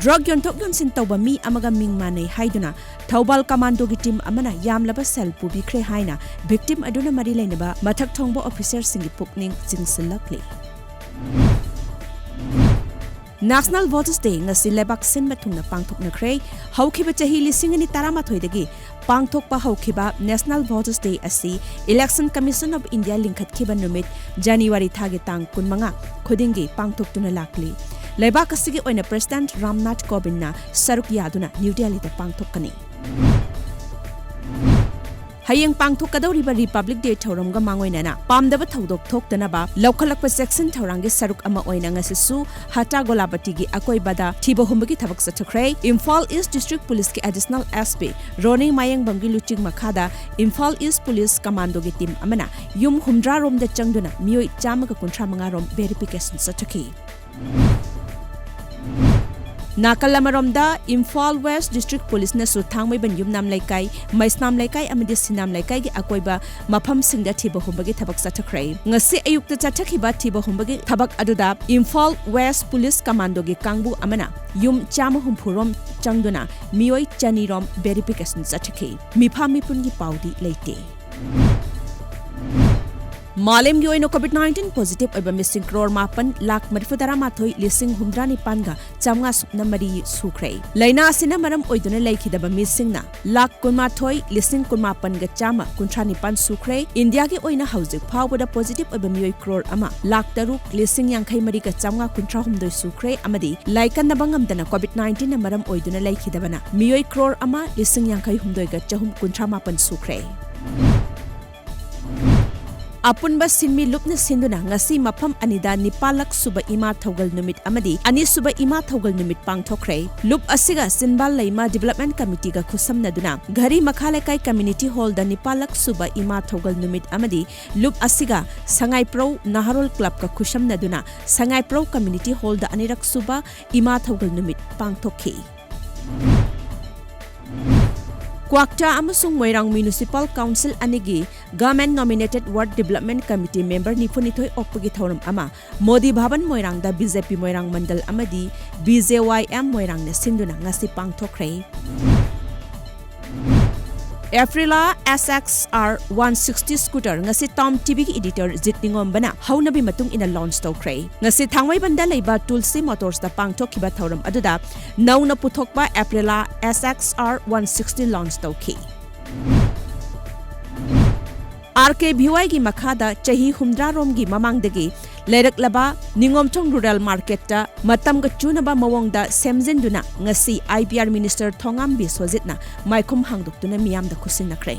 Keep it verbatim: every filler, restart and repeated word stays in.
Drug ꯌꯣꯟꯊꯣꯛ ꯌꯣꯟꯁꯤꯟ ꯇꯧꯕ ꯃꯤ ꯑꯃꯒ ꯃꯤꯡ ꯃꯥꯟꯅꯩ ꯍꯥꯏꯗꯨꯅ ꯊꯧꯕꯥꯜ ꯀꯃꯥꯟꯗꯣꯒꯤ ꯇꯤꯝ ꯑꯃꯅ ꯌꯥꯝꯂꯕ ꯁꯦꯜ ꯄꯨꯕꯤꯈ꯭ꯔꯦ ꯍꯥꯏꯅ ꯚꯤꯛꯇꯤꯝ ꯑꯗꯨꯅ ꯃꯔꯤ ꯂꯩꯅꯕ ꯃꯊꯛ ꯊꯣꯡꯕ ꯑꯣꯐꯤꯁꯔꯁꯤꯡꯒꯤ ꯄꯨꯛꯅꯤꯡ ꯆꯤꯡꯁꯤꯜꯂꯛꯂꯤ꯫ National Voters Day ꯉꯁꯤ ꯂꯩꯕꯥꯛ ꯁꯤꯟꯕ ꯊꯨꯡꯅ ꯄꯥꯡꯊꯣꯛꯅꯈ꯭ꯔꯦ꯫ ꯍꯧꯈꯤꯕ ꯆꯍꯤ ꯂꯤꯁꯤꯡ ꯑꯅꯤ ꯇꯔꯥꯃꯥꯊꯣꯏꯗꯒꯤ ꯄꯥꯡꯊꯣꯛꯄ ꯍꯧꯈꯤꯕ National Voters Day ꯑꯁꯤ Election Commission of India ꯂꯤꯡꯈꯠꯈꯤꯕ ꯅꯨꯃꯤꯠ January ꯊꯥꯒꯤ ꯇꯥꯡ ꯀꯨꯟꯃꯉꯥ ꯈꯨꯗꯤꯡꯒꯤ ꯄꯥꯡꯊꯣꯛꯇꯨꯅ ꯂꯥꯛꯂꯤ꯫ ꯂꯩꯕꯥꯛ ꯑꯁꯤꯒꯤ ꯑꯣꯏꯅ President ꯔꯥꯝꯅꯥꯊ ꯀꯣꯕꯤꯟꯗꯅ ꯁꯔꯨꯛ ꯌꯥꯗꯨꯅ ꯅ꯭ꯌꯨ ꯗꯦꯜꯂꯤꯗ ꯄꯥꯡꯊꯣꯛꯀꯅꯤ꯫ ꯍꯌꯦꯡ ꯄꯥꯡꯊꯣꯛꯀꯗꯧꯔꯤꯕ Republic Day ꯊꯧꯔꯝꯒ ꯃꯥꯡꯑꯣꯏꯅꯅ ꯄꯥꯝꯗꯕ ꯊꯧꯗꯣꯛ ꯊꯣꯛꯇꯅꯕ ꯂꯧꯈꯠꯂꯛꯄ ꯆꯦꯛꯁꯤꯟ ꯊꯧꯔꯥꯡꯒꯤ ꯁꯔꯨꯛ ꯑꯃ ꯑꯣꯏꯅ ꯉꯁꯤꯁꯨ ꯍꯇꯥ ꯒꯣꯂꯥꯕꯇꯤꯒꯤ ꯑꯀꯣꯏꯕꯗ ꯊꯤꯕ ꯍꯨꯝꯕꯒꯤ ꯊꯕꯛ ꯆꯠꯊꯈ꯭ꯔꯦ꯫ ꯏꯝꯐꯥꯜ East District Police ꯀꯤ Additional S P ꯔꯣꯅꯤ ꯃꯥꯌꯦꯡꯕꯝꯒꯤ ꯂꯨꯆꯤꯡ ꯃꯈꯥꯗ ꯏꯝꯐꯥꯜ East Police Commando ꯒꯤ ꯇꯤꯝ ꯑꯃꯅ ꯌꯨꯝ ꯍꯨꯝꯗ꯭ꯔꯥ ꯔꯣꯝꯗ ꯆꯪꯗꯨꯅ ꯃꯤꯑꯣꯏ ꯆꯥꯝꯃꯒ ꯀꯨꯟꯊ꯭ꯔꯥ ꯃꯉꯥ ꯔꯣꯝ verification ꯆꯠꯊꯈꯤ꯫ ꯅꯥꯀꯜ ꯑꯃꯔꯣꯝꯗ, ꯏꯝꯐꯥꯜ West District Police ꯅꯁꯨ ꯊꯥꯡꯃꯩꯕꯟ ꯌꯨꯝꯅꯥꯝ ꯂꯩꯀꯥꯏ, ꯃꯩꯁꯅꯥꯝ ꯂꯩꯀꯥꯏ ꯑꯃꯗꯤ ꯁꯤꯅꯥꯝ ꯂꯩꯀꯥꯏꯒꯤ ꯑꯀꯣꯏꯕ ꯃꯐꯝꯁꯤꯡꯗ ꯊꯤꯕ ꯍꯨꯝꯕꯒꯤ ꯊꯕꯛ ꯆꯠꯊꯈ꯭ꯔꯦ꯫ ꯉꯁꯤ ꯑꯌꯨꯛꯇ ꯆꯠꯊꯈꯤꯕ ꯊꯤꯕ ꯍꯨꯝꯕꯒꯤ ꯊꯕꯛ ꯑꯗꯨꯗ ꯏꯝꯐꯥꯜ West Police Commando ꯒꯤ ꯀꯥꯡꯕꯨ ꯑꯃꯅ ꯌꯨꯝ ꯆꯥꯝꯃ ꯍꯨꯝꯐꯨ ꯔꯣꯝ ꯆꯪꯗꯨꯅ ꯃꯤꯑꯣꯏ ꯆꯅꯤ ꯔꯣꯝ verification ꯆꯠꯊꯈꯤ꯫ ꯃꯤꯐꯥ ꯃꯤꯄꯨꯟꯒꯤ ꯄꯥꯎꯗꯤ ꯂꯩꯇꯦ꯫ ꯃꯥꯂꯦꯝꯒꯤ ꯑꯣꯏꯅ COVID nineteen positive ꯑꯣꯏꯕ ꯃꯤꯁꯤꯡ ꯀ꯭ꯔꯣꯔ ꯃꯥꯄꯟ ꯂꯥꯈ ꯃꯔꯤꯐꯨ ꯇꯔꯥ ꯃꯥꯊꯣꯏ ꯂꯤꯁꯤꯡ ꯍꯨꯝꯗ꯭ꯔꯥ ꯅꯤꯄꯥꯟꯒ ꯆꯥꯝꯃꯉꯥ ꯁꯨꯞꯅ ꯃꯔꯤ ꯁꯨꯈ꯭ꯔꯦ꯫ ꯂꯥꯏꯅꯥ ꯑꯁꯤꯅ ꯃꯔꯝ ꯑꯣꯏꯗꯨꯅ ꯂꯩꯈꯤꯗꯕ ꯃꯤꯁꯤꯡꯅ ꯂꯥꯈ ꯀꯨꯟꯃꯥꯊꯣꯏ ꯂꯤꯁꯤꯡ ꯀꯨꯟꯃꯥꯄꯟꯒ ꯆꯥꯝꯃ ꯀꯨꯟꯊ꯭ꯔꯥ ꯅꯤꯄꯥꯟ ꯁꯨꯈ꯭ꯔꯦ꯫ ꯏꯟꯗꯤꯌꯥꯒꯤ ꯑꯣꯏꯅ ꯍꯧꯖꯤꯛ ꯐꯥꯎꯕꯗ positive ꯑꯣꯏꯕ ꯃꯤꯑꯣꯏ ꯀ꯭ꯔꯣꯔ ꯑꯃ ꯂꯥꯈ ꯇꯔꯨꯛ ꯂꯤꯁꯤꯡ ꯌꯥꯡꯈꯩ ꯃꯔꯤꯒ ꯆꯥꯝꯃꯉꯥ ꯀꯨꯟꯊ꯭ꯔꯥ ꯍꯨꯝꯗꯣꯏ ꯁꯨꯈ꯭ꯔꯦ ꯑꯃꯗꯤ ꯂꯥꯏꯀꯠꯅꯕ ꯉꯝꯗꯅ COVID nineteen ꯅ ꯃꯔꯝ ꯑꯣꯏꯗꯨꯅ ꯂꯩꯈꯤꯗꯕꯅ ꯃꯤꯑꯣꯏ ꯀ꯭ꯔꯣꯔ ꯑꯃ ꯂꯤꯁꯤꯡ ꯌꯥꯡꯈꯩ ꯍꯨꯝꯗꯣꯏꯒ ꯆꯍꯨꯝ ꯀꯨꯟꯊ꯭ꯔꯥ ꯃꯥꯄꯟ ꯁꯨꯈ꯭ꯔꯦ꯫ ꯑꯄꯨꯟꯕ ꯁꯤꯟꯃꯤ ꯂꯨꯞꯅ ꯁꯤꯟꯗꯨꯅ ꯉꯁꯤ ꯃꯐꯝ ꯑꯅꯤꯗ ꯅꯤꯄꯥꯜꯂꯛ ꯁꯨꯕ ꯏꯃꯥ ꯊꯧꯒꯜ ꯅꯨꯃꯤꯠ ꯑꯃꯗꯤ ꯑꯅꯤꯁꯨꯕ ꯏꯃꯥ ꯊꯧꯒꯜ ꯅꯨꯃꯤꯠ ꯄꯥꯡꯊꯣꯛꯈ꯭ꯔꯦ꯫ ꯂꯨꯞ ꯑꯁꯤꯒ ꯆꯤꯟꯕꯥꯜ ꯂꯩꯃ Development Committee ꯒ ꯈꯨꯠꯁꯝꯅꯗꯨꯅ ꯘꯔꯤ ꯃꯈꯥ ꯂꯩꯀꯥꯏ Community Hall ꯗ ꯅꯤꯄꯥꯜꯂꯛ ꯁꯨꯕ ꯏꯃꯥ ꯊꯧꯒꯜ ꯅꯨꯃꯤꯠ ꯑꯃꯗꯤ ꯂꯨꯞ ꯑꯁꯤꯒ ꯁꯉꯥꯏꯄ꯭ꯔꯧ ꯅꯍꯥꯔꯣꯜ Club ꯀ ꯈꯨꯠꯁꯝꯅꯗꯨꯅ ꯁꯉꯥꯏꯄ꯭ꯔꯧ Community Hall ꯗ ꯑꯅꯤꯔꯛ ꯁꯨꯕ ꯏꯃꯥ ꯊꯧꯒꯜ ꯅꯨꯃꯤꯠ ꯄꯥꯡꯊꯣꯛꯈꯤ꯫ ꯀ꯭ꯋꯥꯛꯇꯥ ꯑꯃꯁꯨꯡ ꯃꯣꯏꯔꯥꯡ ꯃ꯭ꯌꯨꯅꯤꯁꯤꯄꯥꯜ ꯀꯥꯎꯟꯁꯤꯜ ꯑꯅꯤꯒꯤ Government Nominated Ward Development Committee member ꯅꯤꯐꯨꯅꯤꯊꯣꯏ ꯑꯣꯛꯄꯒꯤ ꯊꯧꯔꯝ ꯑꯃ ꯃꯣꯗꯤ ꯚꯕꯟ ꯃꯣꯏꯔꯥꯡꯗ ꯕꯤ ꯖꯦ ꯄꯤ ꯃꯣꯏꯔꯥꯡ ꯃꯟꯗꯜ ꯑꯃꯗꯤ ꯕꯤ ꯖꯦ ꯋꯥꯏ ꯑꯦꯝ ꯃꯣꯏꯔꯥꯡꯅ ꯁꯤꯟꯗꯨꯅ ꯉꯁꯤ ꯄꯥꯡꯊꯣꯛꯈ꯭ꯔꯦ꯫ Aprilia S X R one sixty scooter ꯉꯁꯤ ꯇꯥꯎꯟ ꯇꯤ ꯚꯤꯒꯤ editor ꯖꯤꯠ ꯅꯤꯉꯣꯝꯕꯅ ꯍꯧꯅꯕꯤ ꯃꯇꯨꯡ ꯏꯟꯅ launch ꯇꯧꯈ꯭ꯔꯦ꯫ ꯉꯁꯤ ꯊꯥꯡꯃꯩꯕꯟꯗ ꯂꯩꯕ ꯇꯨꯜꯁꯤ ꯃꯣꯇꯣꯔꯁꯇ ꯄꯥꯡꯊꯣꯛꯈꯤꯕ ꯊꯧꯔꯝ ꯑꯗꯨꯗ ꯅꯧꯅ ꯄꯨꯊꯣꯛꯄ Aprilia S X R one sixty launch ꯇꯧꯈꯤ꯫ ꯑꯥꯔ ꯀꯦ ꯚꯤ ꯋꯥꯏꯒꯤ ꯃꯈꯥꯗ ꯆꯍꯤ ꯍꯨꯝꯗ꯭ꯔꯥ ꯔꯣꯝꯒꯤ ꯃꯃꯥꯡꯗꯒꯤ ꯂꯩꯔꯛꯂꯕ ꯅꯤꯉꯣꯝꯊꯣꯡ ꯔꯨꯔꯦꯜ ꯃꯥꯔꯀꯦꯠꯇ ꯃꯇꯝꯒ ꯆꯨꯅꯕ ꯃꯑꯣꯡꯗ ꯁꯦꯝꯖꯤꯟꯗꯨꯅ ꯉꯁꯤ ꯑꯥꯏ ꯄꯤ ꯑꯥꯔ ꯃꯤꯅꯤꯁꯇꯔ ꯊꯣꯉꯥꯝ ꯕꯤꯁ꯭ꯋꯖꯤꯠꯅ ꯃꯥꯏꯈꯨꯝ ꯍꯥꯡꯗꯣꯛꯇꯨꯅ ꯃꯤꯌꯥꯝꯗ ꯈꯨꯠꯁꯤꯟꯅꯈ꯭ꯔꯦ꯫